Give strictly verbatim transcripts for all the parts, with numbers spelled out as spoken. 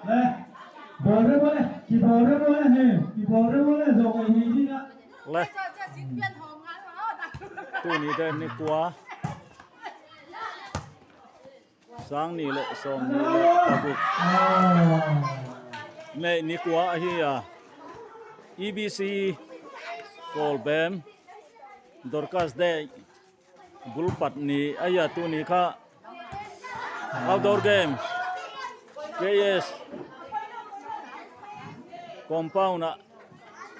Eh, bawl reng bawl le, kibawl reng bawl le, he, kibawl reng bawl le, zawh kei ni ding ah. Le. Tuni te ni kua. Sang nih le sawm nih le paguk. May ni kua ahi a. E B C Kawlbem Dorcas Day bulpat ni ahi a, tuni kha outdoor game K S compound ah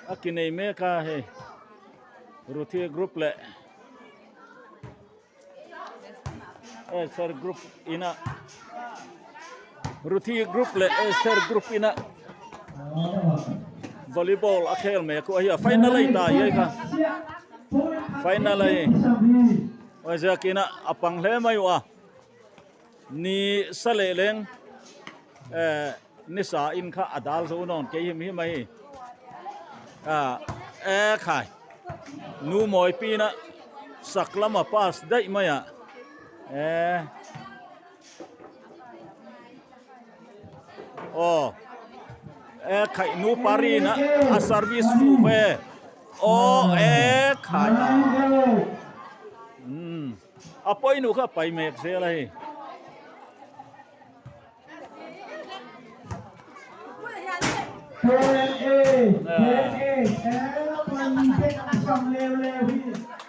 a kinei mek a, hei Ruthi group le Esther group in ah, Ruthi group le Esther group in ah volleyball a khel mek uh ahi a, final ahi ta hi kha. Final ahi. Huaiziakin ah a pang hle mai uh a, ni sa leh leng, eh, nisa in kha a dal zo nawn kei himhim ahi. Ah, eh, khai. Nu Mawipi in ah saklam a pass daih mai ah. Eh. Aw. Eh, khai, Nu Pari in ah a service fuh ve. Aw, eh, khai. Hmm. A poi nu kha pai mek zel ahi.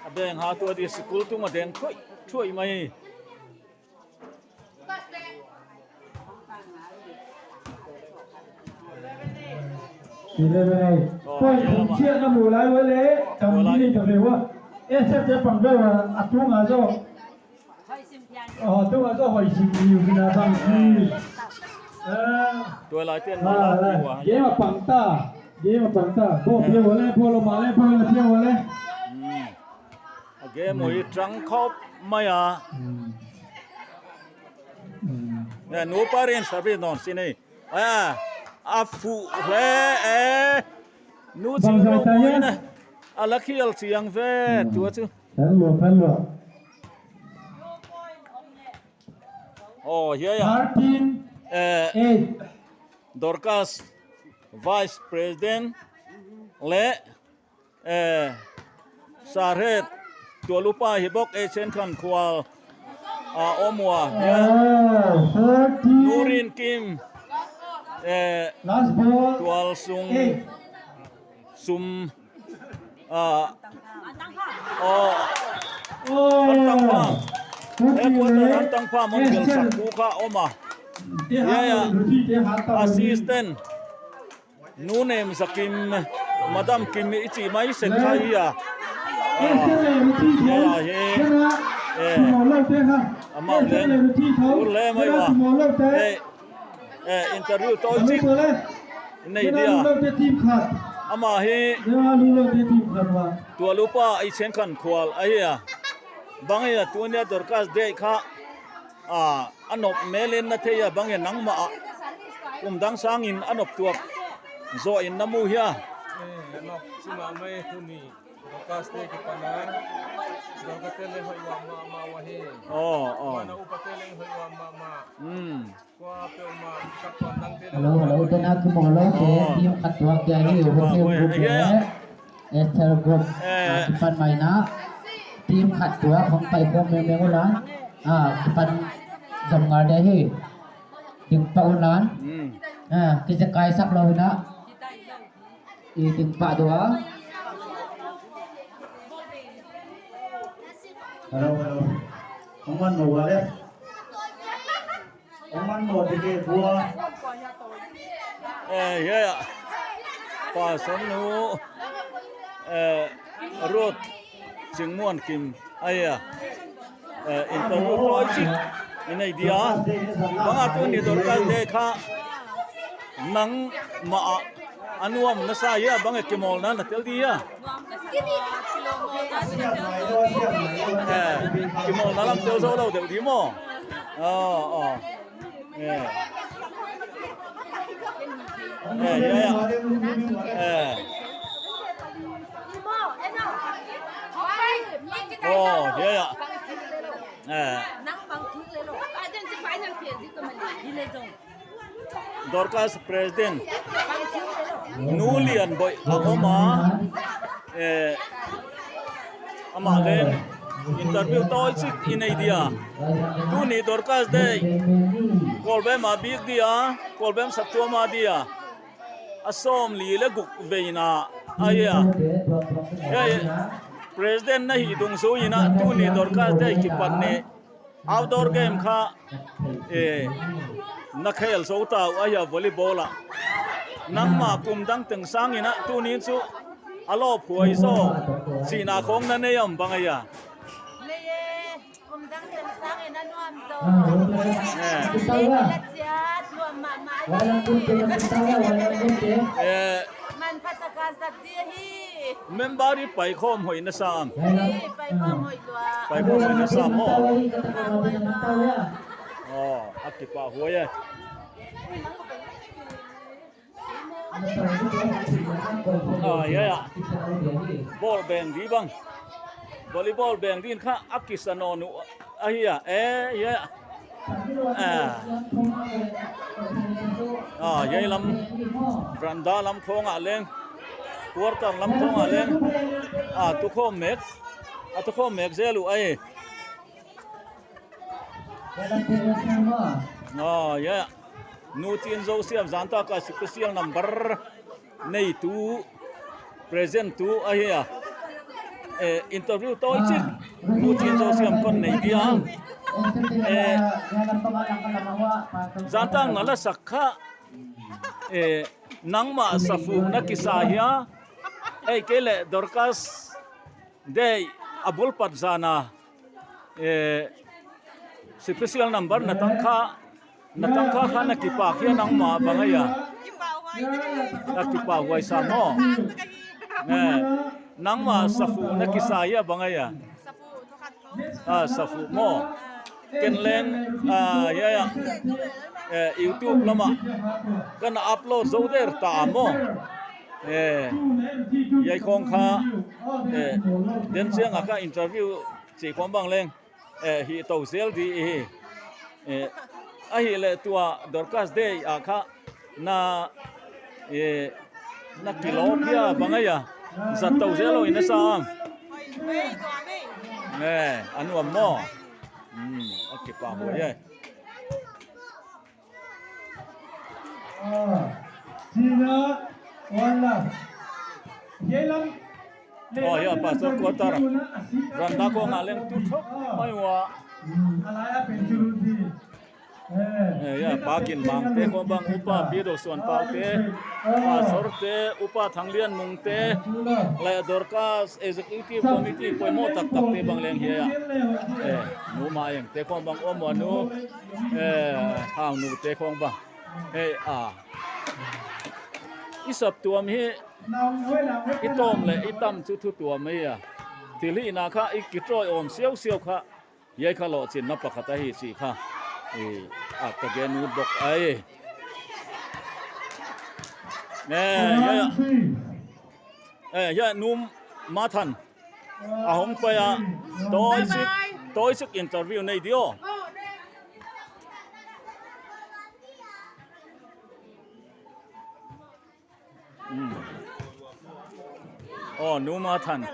A deng ha tua di sikul tung a deng thuai thuai mai. Eleven eight. Point thum ciah na mu lai ua le, tam ni nei ta ve ua. Eh, sep te pang ve ua, a tunga zo. Aw, tunga zo hoi sim ni u kina bang ni. Eh. Tua lai tian ma la ua. Game a pang ta. Game a pang ta. Bo pia ua le, bo lo ma le, bo lo pia ua le. Hmm. A game uh hi trang khop mai a. Hmm. Hmm. Eh, Nu Pari in service nawn sin ei. Ah, a fuh hle, eh. Nu Cing lo mu in a, a la khial ciang ve, tua cu. Phan lua, phan lua. Oh, hiai ah. Thirteen eight. Dorcas Vice President le Eh, Sarhet, Tualupa hi bok, eh, Chenkhan Khual, ah, om ua, ya. Nurin Kim, eh, Tual Sung, Sum, ah, oh, Antang Pha, eh, Kuan Antang Pha, Mon Gel Sak Ku kha om a. Ya, ya. Assistant. Nu Nem Za Kim, Madam Kim i cih mai sen kha hi a. Ah, ya, ya, hi. Eh. Amau leng. Ur le mai wa. Eh, eh, interview tawi cik. Nei dia. Ama hi. Tualupa i Chenkhan Khual ahi a. Bang hi a, tunia Dorcas Day kha. Ah, a nop mel in na thei a, bang e nangmah ah kum dang sangin a nop tuak zawh in na mu hia? Eh, a nop cimah mai tuni. Dorcas te kipan a, Dorcas te le hoih ua mahmah ua hi. Oh, oh. Mana upa te le hoih ua mahmah. Hmm. Kua peuhmah sak tuan dang te le. Hello, hello, tena kimawl lo te, oh, team khat tuak dia hi, oh, hoih ua mahmah. Esther Group, eh, ah, kipan mai na. Team khat tua hong pai khawm mengmeng uh la. Ah, kipan zom ngal dia hi. Ding pah un la. Hmm. Ah, kizekai sak lo hi na. I ding pah tua. Hello, hello. Hong man mo wa le. Eh, ya, ya. Pastor nu, eh, Ruth Cing Muan Kim, ai ya. Eh, interview tawi cik i nei dia. Bang a tuni Dorcas Day kha nangmah ah a nuam na sa hia, bang e kimawlna na tel di hia? Eh, kimawlna lam tel zo lo deuh di maw? Oh, oh. Eh. Eh, ya, ya. Eh. Oh, ya, ya. Eh. Dorcas President Nu Lian Boih a om a, eh, amah leng interview tawi cik i nei dia. Tuni Dorcas Day Kawlbem a bik dia, Kawlbem saptuam a dia a sawmli le guk veina ahi a. Hei, President na hih dungzui inah tuni Dorcas Day kipat ni outdoor game kha, eh, na khel zo ta uh ahi a, volleyball ah. Nangmah kum dang teng sang inah tuni in cu a lawphuai zaw cihna khawng na nei om bang ahi a? Nei e, kum dang teng sang in a nuam zaw. Eh. Nei kila ciat nuam mahmah hi. Eh. Manpha taka zat dih hi. Member i paikhawm hoih na sa am? Hi, paikhawm hoih lua. Paikhawm hoih na sa maw? Paikhawm hoih lua. Aw, a kipahhuai e. Ah, ya, ya. Ball beng di bang. Volleyball beng din kha a kisa nawn uh ahi a. Eh, ya, ya. Ah. Ah, ya lam. Veranda lam khawngah leng. Quarter lam khawngah leng. Ah, tukhawm mek. A tukhawm mek zel uh ahi. Aw, ya. Nu Cin Zo Siam zantaka special number neitu, present tu ahi a. Eh, interview tawi cik Nu Cin Zo Siam kon nei dia. Eh, zanta nga lasak kha, eh, nangmah safuh na kisa hia? Ei kei le Dorcas Day a bulpat zana, eh, special number na tangkha, na tangkha kha na kipak hia nangmah bang ahi a? Na kipahhuai sa maw? Eh, nangmah safuh na kisa hia bang ahi a? Ah, safuh maw? Ken leng, ah, ya, ya. Eh, YouTube lamah kan upload zo der ta maw? Eh, yai khawng kha, eh, den ciangah kha interview ci khawng bang leng, eh, hi to zel di i hi. Eh, ahi le tua Dorcas Day ah kha na, eh, na kilawp hia bang ahi a? Zat to zel lo in na sa am? Eh, a nuam maw? Hmm, a kipahhuai e. Ah, Cina, Wan la. Aw, ya, Pastor Quarter. Veranda khawngah leng tu thok mai uh a. Hmm, a lai a pen tu lut di. Eh, ya, Pa Gin Mangte khawng bang, Upa Pi Do Suan Paute, Pastorte, Upa Thang Lian Mungte, le Dorcas Executive Committee poimawh taktakte bang leng hi a. Eh, Nu Ma Engte khawng bang, Aw Mua Nu, eh, Hau Nute khawng bang. Eh, a. I saptuam hi i tawm le i tam cu thutuam ahi a. Thil hihna kha i kitawi awm siausiau kha. Hiai kha lawhcinna pakhat ahi cih kha, eh, a ka gen ut bawk ai. Eh, ya, ya. Eh, ya, Nu Ma Than. A hong pai a, tawi cik, tawi cik interview nei di aw. Hmm. Aw, Nu Ma Than.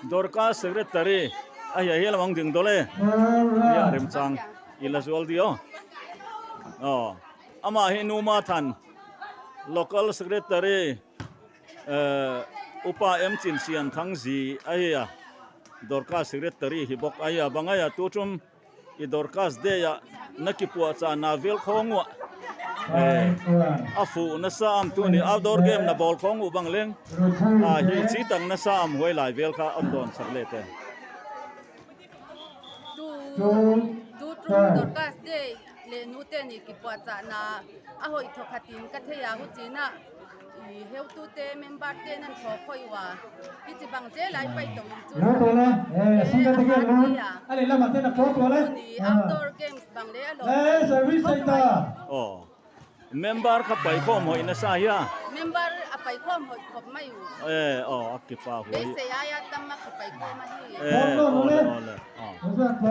Dorcas Secretary. Ahi a, hi lam ang ding dole. Hi a, remchang i la zual di aw. Aw. Amah hi Nu Ma Than. Local Secretary. Eh, Upa M Cin Sian Thang zi ahi a. Dorcas Secretary hi bawk ahi a, bang ahi a, tu tum i Dorcas Day ah na kipuahcahna vel khawng uh ah, eh, a fuh na sa am, tuni outdoor game na bawl khawng uh bang leng, ah, hi citak na sa am, huai lai vel kha om dawn sak le te. Tu, tu tum Dorcas Day le nute ni kipuahcahna a hoih thawkhatin ka thei a, hucinah i heutute, memberte nan thawk hoih uh a, hici bang zel lai pai to in cu. Lut uh le, eh, a sungte te kian lut. A le lamah te na pawt uh le. Tuni outdoor games bang le a lawm. Eh, service center. Aw. Member kha paikhawm hoih na sa hia? Member a paikhawm hoih khop mai uh. Eh, aw, a kipahhuai. Beisei ai a tam a kipaikhawm ahi. Eh, aw le, aw le. Aw.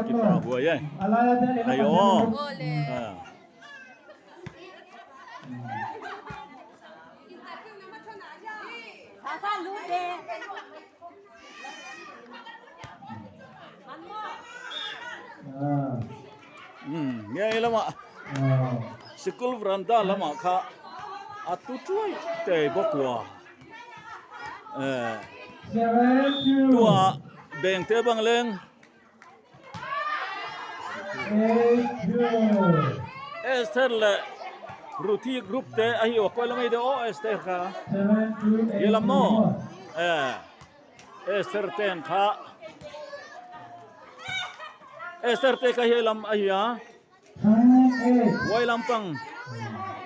Kipahhuai eh. Ai aw. Aw le. Ah. Hmm, ngei lamah sikul veranda lamah kha a tu tuai tei bawk uh a. Eh, tua bengte bang leng Esther le Ruthi group te ahi uh a, koi lam ei de aw Esther kha. Hi lam maw? Eh, Esther ten kha. Esther te kha hi lam ahi a. Huai lampang,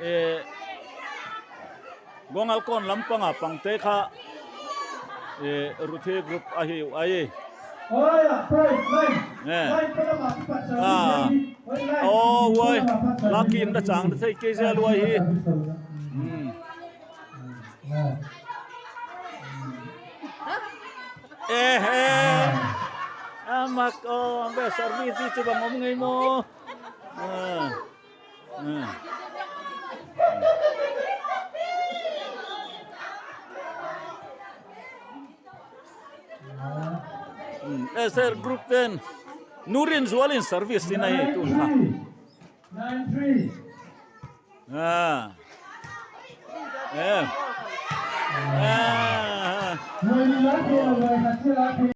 eh, Gongalkawn lampanga pangte kha, eh, Ruthi group ahi uh ahi. Eh. Ah. Oh, huai. Lakin na chang na thei kei zel huai hi. Hmm. Eh, eh. Amak, oh, ambe service ci bang om ngei maw? Ah. Ah. Hmm, S R group ten. Nurin zualin service in ahi tun kha. Ah. Eh. Ah.